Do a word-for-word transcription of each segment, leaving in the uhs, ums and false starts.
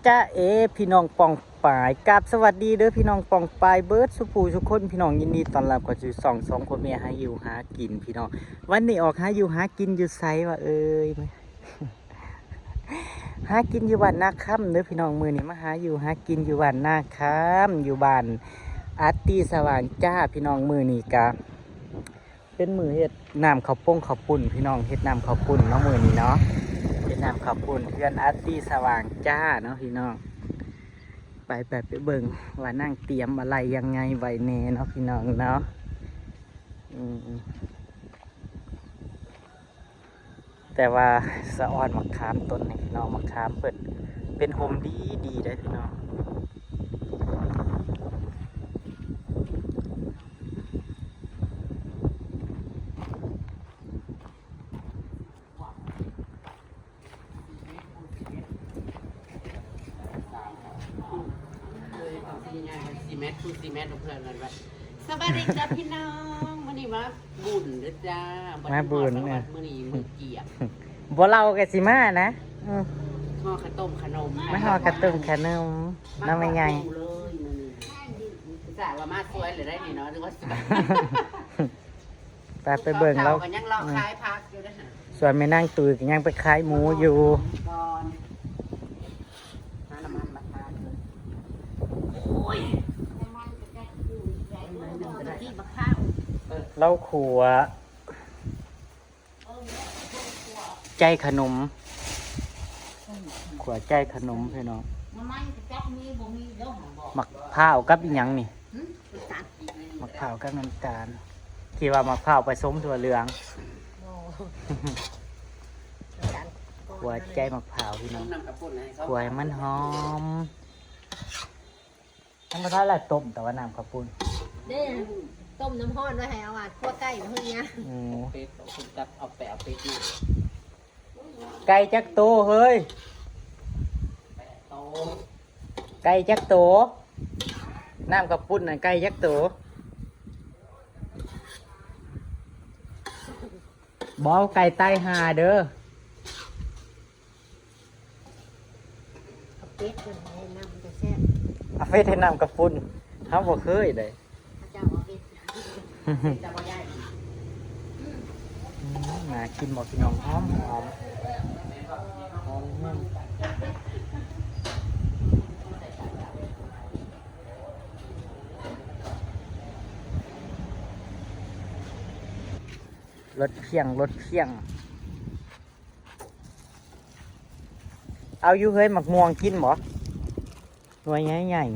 จ้าเอ พี่น้องป้องปาย กราบสวัสดีเด้อพี่น้องป้องปายเบิดสุผู้สุคน พี่น้อง ยินดีต้อนรับเข้าสู่ช่องสองคนแม่หาอยู่หากินพี่น้อง วันนี้ออกหาอยู่หากินอยู่ไสวะเอ่ย หากินอยู่บ้านนาคำเด้อพี่น้อง มื้อนี้มาหาอยู่หากินอยู่บ้านนาคำ อยู่บ้านอาร์ตี้สว่างจ้าพี่น้อง มื้อนี้กะ เป็นมื้อเฮ็ดน้ำข้าวปงข้าวปุ้นพี่น้อง เฮ็ดน้ำข้าวปุ้นเนาะมื้อนี้เนาะ เฮ็ดน้ำข้าวปุ้นเฮือนอาร์ตี้สว่างจ้าเนาะพี่น้อง ไปไปไปเบิ่งว่านางเตรียมอะไรยังไงไว้แน่เนาะพี่น้องเนาะ อืม แต่ว่าสะออนมะขามต้นนี้พี่น้อง มะขามเพิ่นเป็นโฮมดีดีเด้อพี่น้อง ซีแมทคูซีแมทเพื่อนกันไป สวัสดีจ้าพี่น้อง มื้อนี้มาบุญเด้อจ้า มาบุญ บ่ได้ฮอดวัด มื้อนี้มื้อเกียรติ บ่เล่าก็สิมานะ อืม ห่อข้าวต้มขนม มาห่อข้าวต้มขนม มา น้องแม่ใหญ่ มาขอปู่เลยมื้อนี้ สาวว่ามาสวยเลยได้นี่เนาะ หรือว่าสวย ไปไปเบิ่งแล้ว เขาก็ยังเลาะขายผักอยู่นะฮะ ส่วนแม่นางตุ้ยก็ยังไปขายหมูอยู่ ก่อน หาน้ำมันมาทาเลย โอ้ย ที่บักข้าว เล่าขัว ใจขนม ขัวใจขนมพี่น้อง น้ำมันจะจับมีบ่มีเด้อหาบอก หมากพร้าวกับอีหยังนี่ หึ หมากพร้าวกับน้ำตาล คิดว่าหมากพร้าวผสมถั่วเหลือง โอ้ ขัวใจหมากพร้าวพี่น้อง น้ำกระปุกให้เขา ขัวให้มันหอม ธรรมดาแหละต้ม แต่ว่าน้ำข้าวปุ้น เด้ ต้มน้ำร้อนไว้ให้เอาอ่ะ คั่วไก่มาเพิ่นเนี่ย อืม เอาเป็ด เอาคุณจับ เอาแปะ เอาเป็ดนี่ ไก่จักโตเฮ้ย แปะโต ไก่จักโต น้ำข้าวปุ้นน่ะ ไก่จักโต บ่เอาไก่ตายห่าเด้อ เอาเป็ดเพิ่นให้น้ำมันจะแซ่บ เอาเป็ดให้น้ำกระปุ้น เฮาบ่เคยเด้ เขาเจ้าเอาเป็ด อืม น่ากินบ่พี่น้อง หอมหอม หอม รสเพียง รสเพียง เอาอยู่เฮ้ย หมากม่วงกินบ่ หน่วยใหญ่ๆ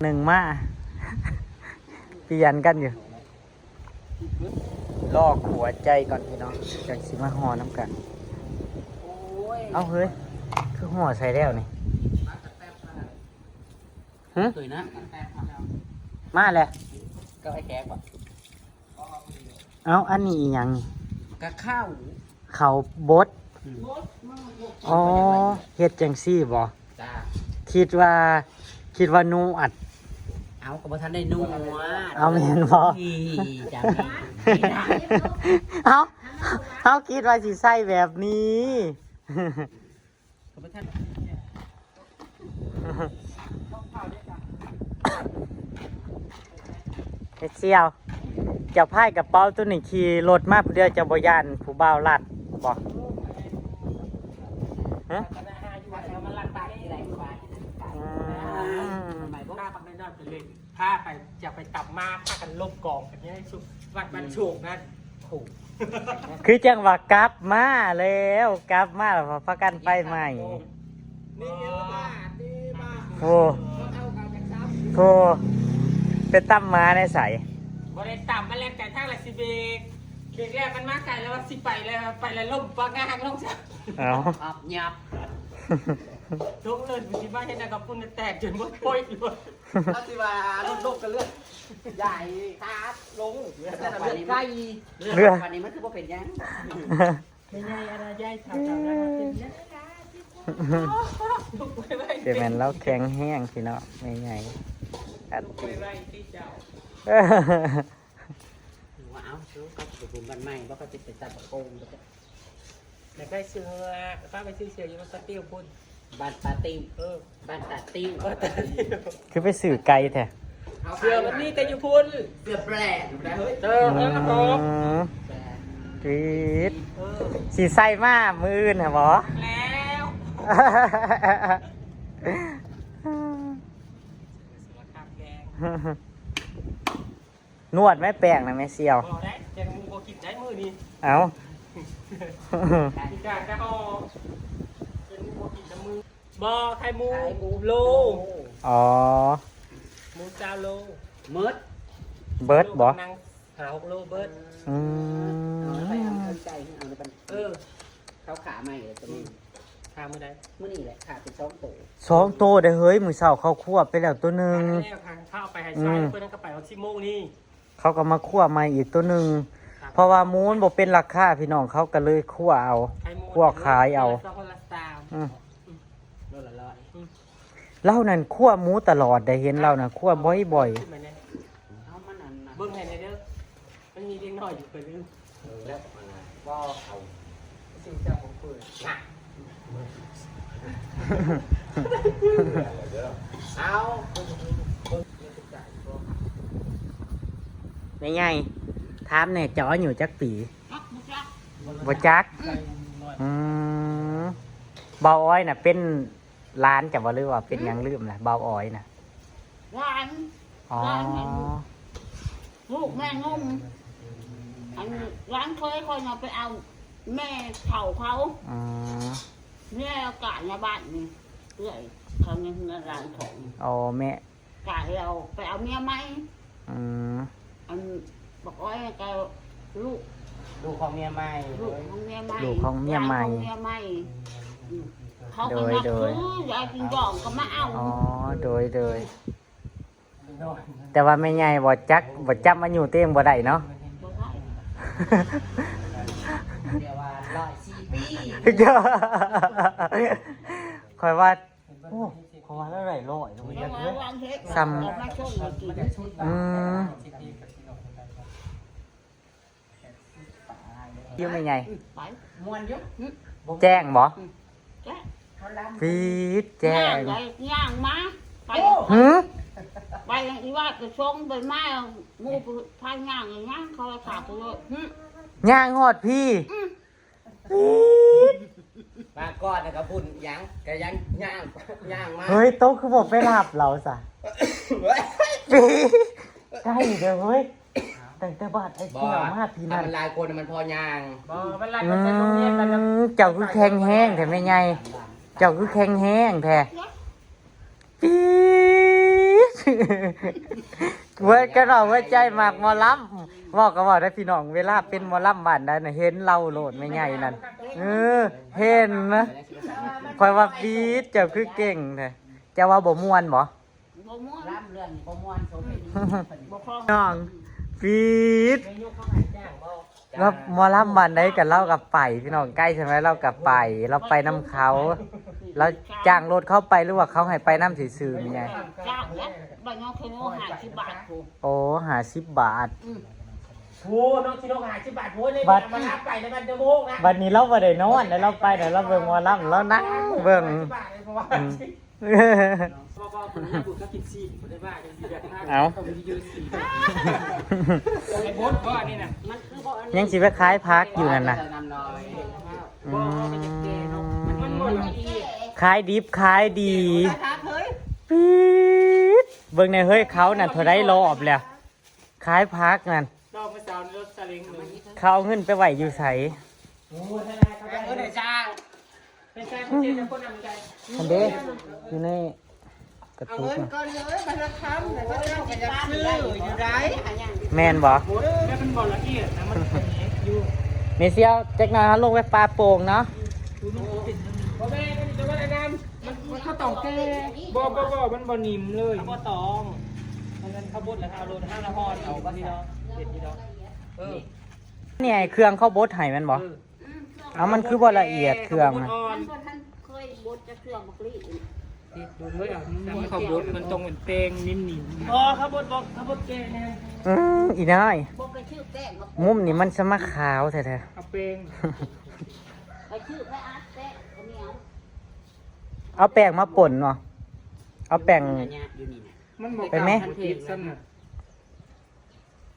หนึ่งมา เปลี่ยนกันอยู่ ลอกหัวใจก่อนพี่น้อง จังสิมาห่อน้ำกัน โอ้ย เอาเฮ้ย คือห่อใส่แล้วนี่ หึ สวยนะ มาเลย ก็ไอ้แขกว่ะ เอา อันนี้อีหยังนี่ กะข้าว ข้าวบด อืม อ๋อ เฮ็ดจังซี่บ่ จ้า คิดว่า คิดว่านวด เอา ก็บ่ทันได้นวด เอาแม่นบ่ นี่จ้ะ นี่ เอา เอาคิดว่าสิใส่แบบนี้ ก็บ่ทัน เฮ็ดเสี่ยว เจ้าพายกระเป๋าตัวนี้ขี่รถมาผู้เดียว เจ้าบ่ย่านผู้บ่าวลัดบ่ ฮะ อืม พาไปนอนไปเล่น พาไป จะไปตับมา พากันลบกองกันเนี่ย สุวัดบ้านโชคนะ โอ้ คือจังว่ากลับมาแล้ว กลับมาแล้วพากันไปใหม่ นี่เยอะมาก นี่มาก โอ้ โอ้ ไปตับมาในใส บ่ได้ตับมาแล้ว ไก่ทางละสิเบรก เบรกแล้วมันมาไกลแล้วว่าสิไปแล้ว ไปแล้วล้มปะงางลงซะ เอา อับยับ ลงเลย สิมาเฮ็ดหยังกับปุ้นแตกจนหมดโป้ยเลย ถ้าสิว่ารถลบกันเลือดใหญ่ ขาลง แต่เลือดไก่ เลือด วันนี้มันคือบ่เป็นหยัง ไม่ใหญ่อะไรใหญ่เท่าๆแล้วเป็นหยัง ลูกไปไว้ แต่แม่นเราแข็งแรงพี่น้อง ไม่ใหญ่ อัด ลูกไปไว้ที่เจ้า ว่าเอาซื้อกับบุญบ้านใหม่ บ่ก็สิไปตัดโกง อยากได้เสื้อ ป้าไปซื้อเสื้ออยู่ร้านตาติ้วพุ่น บ้านตาติ้ว เออ บ้านตาติ้ว ก็ตาติ้ว คือไปซื้อไกลแท้ เสื้อมันมีแต่อยู่พุ่น เสื้อแบรนด์นะเฮ้ย เออแล้วก็พร้อม อืม แบรนด์ กรีด เออ สีใส่มามืออื่นฮะบอ แล้วสารคามแกง นวดไหมแป้งนะแม่เสี่ยว บอกได้แกงหมูก็กินได้มื้อนี้ เอา กินได้แต่ก็แกงหมูก็กินน้ำมือ บอไข่หมู ขายหมู โล อ๋อ หมูซาวโล เมิด เบิร์ดบอ นั่งหาหกโลเบิร์ด อื เอาไปเอา ม เอาใจเอาไป เออ เขาขาใหม่เลยตัวนี้ ทามือใด มื้อนี้แหละขาเป็นสองโต สองโตได้เฮ้ย มือเช้าเขาควบไปแล้วตัวหนึ่ง แล้วทางเข้าไปไฮซอยเพื่อนก็ไปวันที่โมงนี่ เขาก็มาควบใหม่อีกตัวหนึ่ง เพราะว่าหมูมันบ่เป็นราคาพี่น้องเขาก็เลยควบเอา ไข่หมู ควบขายเอา สองคนละสาม อืม โลละร้อย เล่านั่นควบหมูตลอดได้เห็นเล่านะควบบ่อย ขึ้นมาเนี่ย เอามันนั่นนะ เบิ่งให้ในเด้อมันมีเด็กน้อยอยู่ไปลืม เออแล้วก็มาก็เอา สิ่งเจ้าของเปิด นะเอา ๆไม่ใหญ่ถามแหน่เจ้าอายุจักปีบ่จัก อืมเบาอ้อยน่ะเป็นหลานจะบ่หรือว่าเป็นหยังลืมนะเบาอ้อยน่ะ หลาน อ๋อ หลานน่ะ ลูกแม่งมอันร้านเคยคอยมาไปเอาแม่เฒ่าเขา อืม เนี่ยกะในบ้านนี่เอื้อยเขาเนี่ยในร้านของ อ๋อแม่ กะเราไปเอาเมียใหม่ อืม อันบอกอ้อยก็ลูก ลูกของเมียใหม่ ลูกของเมียใหม่ ลูกของเมียใหม่ ร้านของเมียใหม่อืมเขาก็นับถือยายกินดองก็มาเอา อ๋อโดยโดยแต่ว่าแม่ใหญ่บ่จักบ่จักมาอยู่เต็มบ่ได้เนาะ บ่ได้ เดี๋ยวว่าร้อยสี่ปี คอยว่าโอ้คอยว่าแล้วได้ร้อย เพราะว่าวางเฮ็ด ซ้ำ เอามาชงมากิน อืมอยู่แม่ใหญ่ ไป มวนอยู่ แจ้งบ่ จ้ะ เขาล้ำ ฟีดแจ้ง ย่างไปย่างมาไป หือ ไปอีว่าไปชงไปมาหมูไปพายย่างอย่างย่างเขาถามไปเลยหึ ย่างฮอดพี่ อืม ฟีด มาก่อนนะครับบุญยังก็ยังย่างย่างมา เฮ้ยโต๊ะคือบอกไปรับเราซะ เฮ้ย ฟีดใกล้เด้อเฮ้ยตั้งแต่บาทไอ้เสี่ยวมาพี่ ถ้า นั่น มันหลายคนมันพอย่าง บอมันไล่ไปเส้นโรงเรียนกันนะ อืมเจ้าคือแข็งแฮงแท้แม่ใหญ่ เจ้าคือแข็งแฮงแท้ปี๊ดเว้ยก็เนาะหัวใจมักหมอลำบอกก็บอกได้พี่น้องเวลาเป็นหมอลำบ้านใดน่ะเห็นเราโลดแม่ใหญ่นั่นเออเห็นนะคอยว่าปี๊ดเจ้าคือเก่งแท้เจ้าว่าบ่ม่วนบ่ บ่ม่วน ล้ำเรื่องนี้บ่ม่วนโสมเป็น บ่คล่อง น้องปี๊ด ไม่ยกเข้าหายจ้างบอ แล้วหมอลำบ้านใดกับเรากับไปพี่น้องใกล้ใช่ไหมเรากับไปเราไปนำเขา แล้วจ้างรถเข้าไปหรือว่าเขาให้ไปนำซื่อๆนี่ไง จ้างแล้วใบน้องเคยโม่ห้าสิบบาทถูก โอ้ห้าสิบบาท โอ้น้องชิโนหายสิบบาทโอ้ยใน บั บั ต ต ร รมารับไปในบัตรเดอะโมกนะ บัดนี้เราบ่ได้นอนแล้วเราไปแล้วเราเบิ่งหมอลำแล้วนั่งเบิ่ง เพราะว่า อืม พ่อพ่อคนนี้บุญก็กินซีผมได้ว่ากันซีแบบ เอา เขาวิดีโอซีไอ้บดก็อันนี้นะ มันคือบ่อัน ยังสิไปขายผักอยู่นั่นนะ นำน้อย อืม มันหมดละเอียด ขายดิบขายดี ไปพักเฮ้ย ปี๊ดเบิ่งในเฮ้ยเขาน่ะเท่าไดรอบแล้ว ขายผักนั่น รอบเมื่อเช้านี้รถซาเล้งเลย เขาเอาเงินไปไหวอยู่ใส เออเดี๋ยวจ้างเป็นการเชียร์คนนำใจ อันเด้อยู่ในกระ เอา ตุก เงิน น่ะ ก้อนเฮ้ยมาละคำแต่ก็เจ้าก็อยากซื้ออยู่ได้ แม่นบ่ แล้วมันบอกละเอียดนะมันเป็นอย่างนี้อยู่ เมเซียวจักหน่อยเขาลงไปปลาโป่งเนาะ บ่แม่นจะว่าอะไรนะมันมันข้าวตองแก่บ่บ่บ่มันบ่นิ่มเลยข้าวตองมันเป็นข้าวบดแล้วข้าวโรนข้าวละห่อเอาก็นี่เนาะเด็ดนี่เนาะเออ นี่ไอ้เครื่องเขาบดให้แม่นบ่ เออ เอามันคือบ่ละเอียดเครื่อง ข้าว นะ บดอ่อน มันบ่ทันเคยบดจะเครื่องบักลี่ ดูเฮ้ยอ่ะมันข้าวบดมันต้องเป็นแป้งนิ่มๆอ๋อข้าวบดบอกข้าวบดแก่แน่ อืมอีน้อย บดไปชื่อแป้งมา มุมนี่มันสมักขาวแท้ เอาแป้ง ไป ซื้อไปอัดแป้งข้าวเหนียว เอาแป้งมาป่นเนาะ เอาแป้ง มันบอก เป็นไหม ตามมันเทศนั่นน่ะ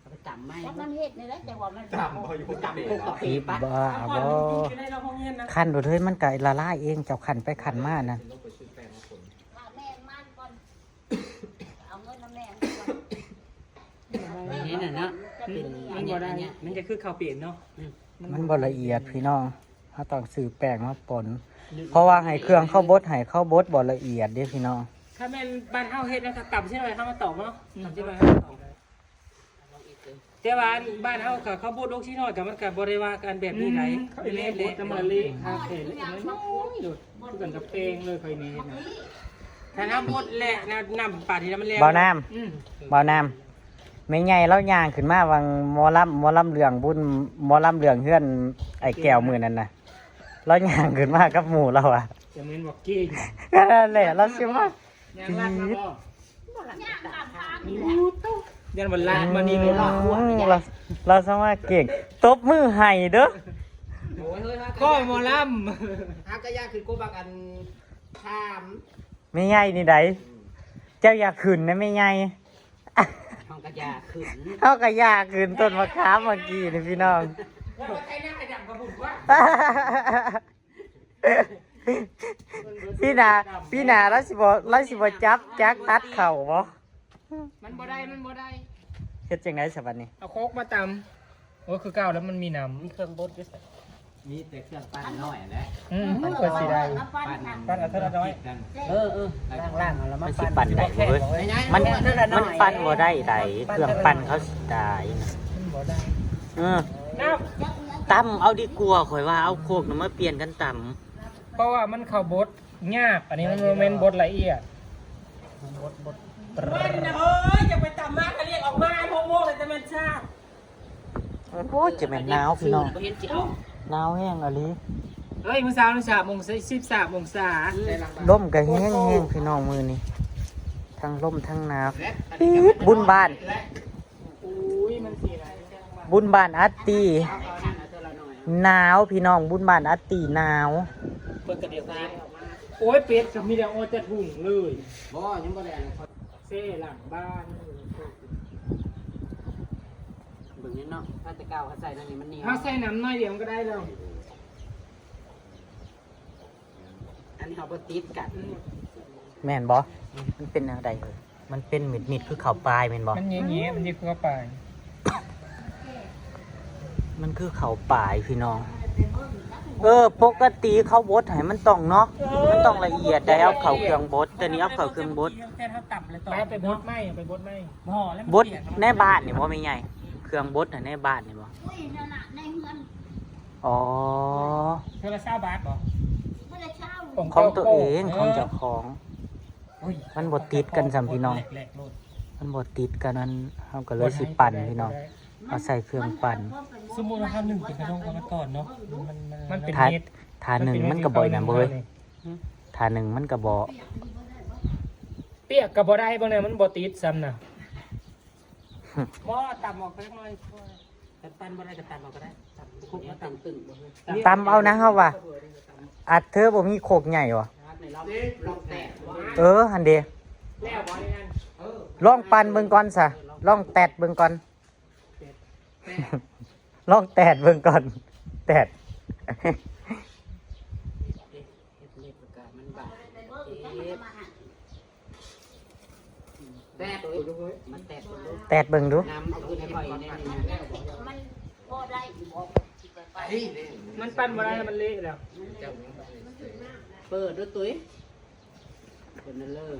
เอาไปตำไหม แล้วมันเฮ็ดนี่แหละ แต่ว่ามัน ตำบ่อยู่ ตำพวกกะปิ สิ ปะ บ้าบ่ อยู่ในโรงเรียนนะ คั่นโดดเฮ้ย มันก็ละลายเอง เจ้าคั่นไปคั่นมานั่น ถ้าแม่มันก่อน เอาเงินมาแม่มันก่อน นี่น่ะเนาะ เป็น มันบ่ได้ อันเนี้ย มันจะคือข้าวเปียกเนาะ อืม มันบ่ละเอียดพี่น้อง เราต้องซื้อแป้งมาป่น เพราะว่าให้เครื่องเขาบด ให้เขาบดบ่ละเอียดเด้พี่น้อง ถ้าแม่นบ้านเฮาเฮ็ดนะ ถ้าตำใช่ไหม เฮามาตอกเนาะ อืม ตำใช่ไหม เฮามาตอก แต่ว่าบ้านเฮาก็ข้าวโพดลูกชิ้นน้อยก็มันก็บ่ได้ว่ากันแบบนี้ได๋ อืม ข้าวเหนียวบดน้ำมันเละ ข้าวแข็งเละน้อยๆ โดด คือกันกับแป้งเลยข้าวเหนียวนะ ถ้าน้ำบดและน้ำ น้ำปลาที่มันแล้ว เบาน้ำ อืม เบาน้ำ แม่ใหญ่ลาวย่างขึ้นมาวังหมอลำ หมอลำเรื่องบุญ หมอลำเรื่องเฮือนไอ้แก้วมื้อนั้นน่ะ ลาวย่างขึ้นมากับหมู่ลาวอะ จะแม่นว่าเก่ง ก็นั่นแหละ ลาวสิมา ย่างลัดมาบ่ ย่างตามทางนี่แหละ ยันวันละมานี่เลย อืม ลาว ลาวสามารถเก่ง ตบมือให้เด้อ โอ้ย เฮ้ย ข้อหมอลำ หากะยากขึ้นกว่าบักอันถาม แม่ใหญ่นี่ใด เจ้าอยากขึ้นนะแม่ใหญ่ เฮากะยากขึ้น เฮากะยากขึ้นต้นมะขามเมื่อกี้นี่พี่น้อง ปีหน้า ปีหน้าลาวสิบ่ ลาวสิบ่จับจักตัดเข้าบ่ มันบ่ได้ มันบ่ได้ เฮ็ดจั่งใด๋ซะบัดนี้ เอาโคกมาตำ โอ้ คือเก่าแล้วมันมีน้ำ มีเครื่องบดอยู่ไส มีแต่เครื่องปั้นน้อยแหละ อืม มันก็สิได้ มาปั้น ปั้น กัน ปั้นเอาเท่าน้อย กัน เออ เออ ล้างๆ เอาแล้วมา มันสิปั้นได้บ่เฮ้ย มัน มันปั้นบ่ได้ใด๋ เครื่องปั้นเขาสิตาย มันบ่ได้ เออ ตำเอาดีกว่า ข่อยว่าเอาโคกน่ะมาเปลี่ยนกันตำ เพราะว่ามันเข้าบดยาก อันนี้มันบ่แม่นบดละเอียด บด บด มันนะเฮ้ย อย่าไปตำมาก เขาเรียกออกมา หกโมงเลยจะแม่นชา โอ้ย จะแม่นหนาวพี่น้อง บ่เห็นสิออก หนาวแฮงอีหลี เฮ้ย มื้อเช้านี่สามองศา สิบสามองศา ลมก็แฮงๆ พี่น้องมื้อนี้ ทั้งลมทั้งหนาว ปี๊ด บุญบ้าน อุ้ย มันสิอะไร บุญบ้านอัตตี หนาวพี่น้อง บุญบ้านอัตตีหนาว เพิ่นก็เดี๋ยวนี้ โอ้ย เป็ดก็มีแต่ออกจากถุงเลย บ่ ยังบ่ได้อะไร เซ่หลังบ้าน เบิ่งนี่เนาะ ถ้าแต่เก่าเขาใส่นั่นนี่มันเหนียว เขาใส่น้ำหน่อยเดียวมันก็ได้แล้ว อันนี้เขาบ่ติดกัน แม่นบ่ มันเป็นแนวใด๋เอ่ย มันเป็นมิดๆ คือข้าวปายแม่นบ่ มันแง่ๆ มันคือข้าวปาย มันคือข้าวปายพี่น้อง เออ ปกติเขาบดให้มันต้องเนาะ มันต้องละเอียดได้ เอาเข้าเครื่องบด แต่นี่เอาเข้าเครื่องบด แต่ถ้าต่ำเลยต่อ ไป ไปบดไหม ไปบดไหม บ่ แล้วมัน บด เปียก ในบ้านนี่บ่แม่ใหญ่ เครื่องบดน่ะในบ้านนี่บ่ อุ้ย นั่นน่ะ ในเฮือน อ๋อ เทื่อละซาวบาทบ่ เทื่อละซาว ของตัวเอง ของเจ้าของ โอ้ย มันบ่ติดกันซ้ำพี่น้อง แหลกๆโลด มันบ่ติดกัน อัน เฮาก็เลยสิปั่นพี่น้อง เอาใส่เครื่องปั่น สมมุติว่าถ้านึ่งเป็นกระด้งกรรมกรเนาะ มัน มัน มันเป็น ถ้า เม็ด ถ้านึ่งมันก็บ่อยนะเว้ย ถ้านึ่งมันก็บ่ เปียกก็บ่ได้ เบิ่งแน่มันบ่ติดซ้ำน่ะ บ่ ตำออกไปจักหน่อย แต่ปั่นบ่ได้ก็ตำเอาก็ได้ ตำคุกมาตำตึงบ่เฮ้ย ตำเอานะเฮาว่า อัดเธอบ่มีโคกใหญ่หวา ลองแตะ เออ หั่นเด้ แล้วบ่ได้นั่น เออ ลองปั่นเบิ่งก่อนซะ ลองแตดเบิ่งก่อน แตะ ลองแตดเบิ่งก่อน แตด เฮ็ดเล็บแล้วก็มันบาด เจ็บ แตะ มันแตะ แตดเบิ่งดู น้ำเอาขึ้นให้ข่อยแน่นี่นะ มันบ่ได้ มันปั่นบ่ได้ มันเละแล้ว เปิดด้วยตุ้ย เปิดนั่นเลย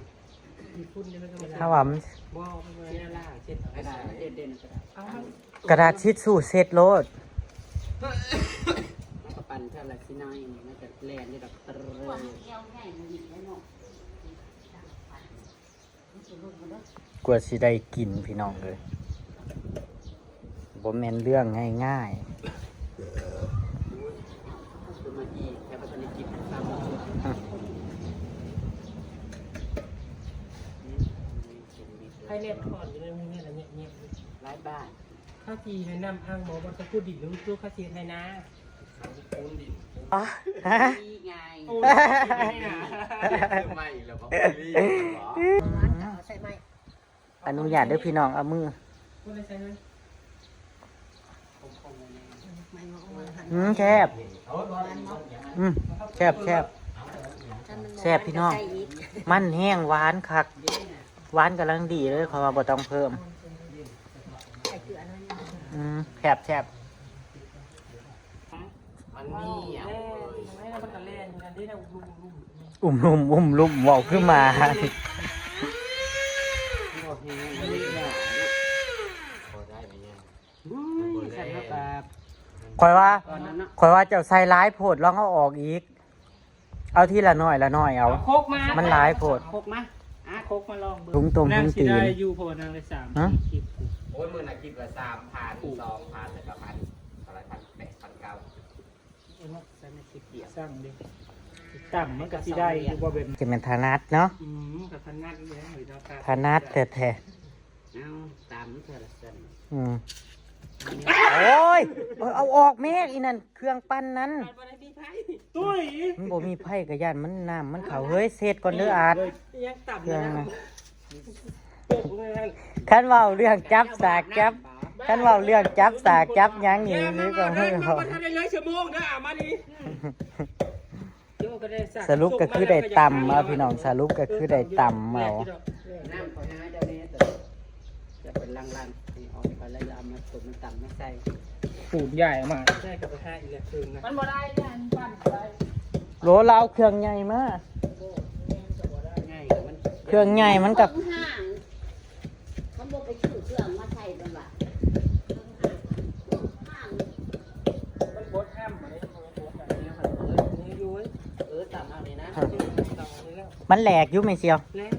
ถ้าว่ามัน บ่ มันบ่ได้ล่าง เช็ดกระดาษ เช็ดเด่นกระดาษ เอามัน กระดาษทิชชู่เช็ดโลด มันก็ปั่นเท่าไหร่สิน้อยนี่ มันก็แล่นได้ดอก กว่ามันเอวใหญ่มันอีกแล้วเนาะ กว่าสิได้กินพี่น้องเอ้ย บ่แม่นเรื่องง่ายๆ ให้เรียกถอนอยู่ในมือเนี่ยนะเนี่ยเนี่ย หลายบาท ข้าวจี่ให้น้ำอ่างบอกว่าจะพูดดิบหรือตู้ข้าวจี่ไทยนา ปูนดินปูน ฮะ นี่ไง โอ้ย ซื้อใหม่อีกแล้วบอกรีบเหรอ อนุญาตเด้อพี่น้อง เอามือ อืมแซ่บ เขาร้อน อืมแซ่บแซ่บ แซ่บพี่น้อง มันแห้งหวานคัก หวานกำลังดีเลย ขอว่าบ่ต้องเพิ่ม อืมแซ่บแซ่บ มันมีอ่ะ อุ้มลุ่มอุ้มลุ่มเว้าขึ้นมา พอได้ไหมเนี่ย อุ้ยฉันก็แบบ คอยว่า ตอนนั้นเนาะ คอยว่าเจ้าใส่หลายโพดลองเอาออกอีก เอาทีละหน่อยละหน่อยเอา เอาโคกมา มันหลายโพด โคกมาอ่ะโคกมาลองเบิ่ง ถุงต้ม นาง ถุง สิ ตีน ได้อยู่พอนางได้สาม ฮะ คลิป โอ้ยมือนักกินละสามพันสองพันแล้วก็พันอะไรพันแปดพันเก้า เอ็มใส่ในคลิปเดียวสั่งดิต่ำมันก็สิได้อยู่บ่เป็น จะเป็นถนัดเนาะ อืมกับถนัดเลยเนาะครับ ถนัดแท้ เอาตามเธอละสั่น ๆอืมโอ้ยเอาเอาออกแม่อีนั่นเครื่องปั่นนั้น มันบ่ได้มีไพ่ตุ้ย มันบ่มีไผกะย่านมันน้ำมันเขาเฮ้ยเสร็จก่อนเด้ออาด ยังต่ำ เครื่อง นะ นั้น คันเว้าเรื่องจับสากจับคันเว้าเรื่องจับสากจับหยังนี่นี่ก็ เฮ้ เฮ้ ย ย มันบ่ทันได้เลยชั่วโมงนะอ่ะมานี่เดี๋ยวก็ได้สัก สรุปก็คือได้ตำเอาพี่น้องสรุปก็คือได้ตำเอา น้ำขอหาเจ้าเนี่ยจะเป็นลังๆนี่เอาไปแล้วเอามาตุ่มน้ำตำมาใส่ ปูนใหญ่ออกมา ใส่กับไปห้าอีกแล้วครึ่งนะ มันบ่ได้เนี่ยอันปั่นไป โหลเราเอาเครื่องใหญ่มา ง่ายมัน เครื่องใหญ่มันกับ เครื่องห่างเขาบอกไปซื้อเครื่องมาใส่กันว่ะเครื่องห่าง มันบดห้ามมาเลยมันบดแบบนี้ครับเออนี่อยู่เว้ย เออตามเอาเลยนะ ตำเอาเลยแล้ว มันแหลกอยู่ไม่เชียว แล้ว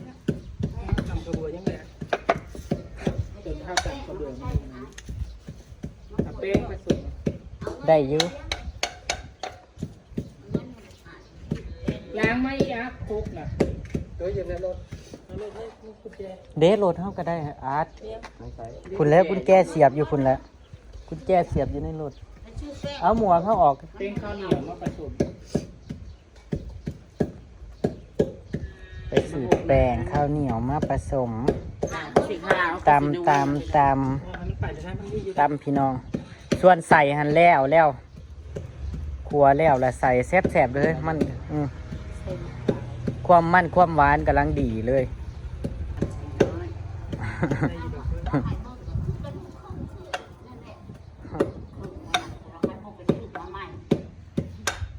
ตำกระบวยยังไงจนข้าวตำกระบวยมันเอาแป้งผสม ได้อยู่ ล้างไม่ยักคุกนะ เฮ้ยอยู่ในรถ เอาเลยให้กุญแจ เดทรถเฮาก็ได้อาด ไม่ใช่ คุณแล้วกุญแจเสียบอยู่คุณแล้วกุญแจเสียบอยู่ในรถ เอาหมวกเขาออก แป้งข้าวเหนียวมาผสม ไปซื้อแป้งข้าวเหนียวมาผสม สีขาว ตำตำตำ มันไปจะได้มันมีอยู่ ตำพี่น้อง ส่วนใส่หั่นแล้วแล้วขัวแล้วละใส่แซ่บๆเลยมันอืมความมันความหวานกำลังดีเลย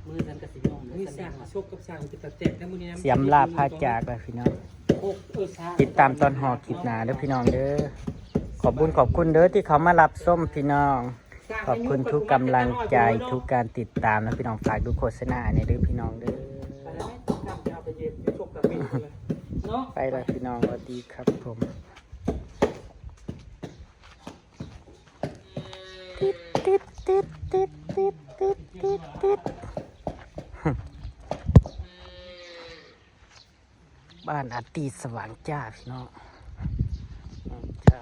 มือฉันกระสิยมเลย มี แสด สั่ ง ง ว่า ชกกับสั่งเป็นตะแตกแล้วมื้อนี้นะ เสียมลาบพาจากเลยพี่น้อง โคกเออซ่า ติดตามตอนห่อคลิปหน้าเด้อพี่น้องเด้อ ขอบคุณขอบคุณเด้อที่เขามารับส้มพี่น้อง ขอบคุณทุกกำลังใจทุกการติดตามนะพี่น้องฝากดูโฆษณาในอยเด้อพี่น้องเด้อ เอาไปเย็บไปชกกับมีดเลยเนาะ ไปละพี่น้องสวัสดีครับผมติดติดติดติดติดติดติดติดติดบ้านอาตีสว่างจ้าพี่น้องอืมจ้า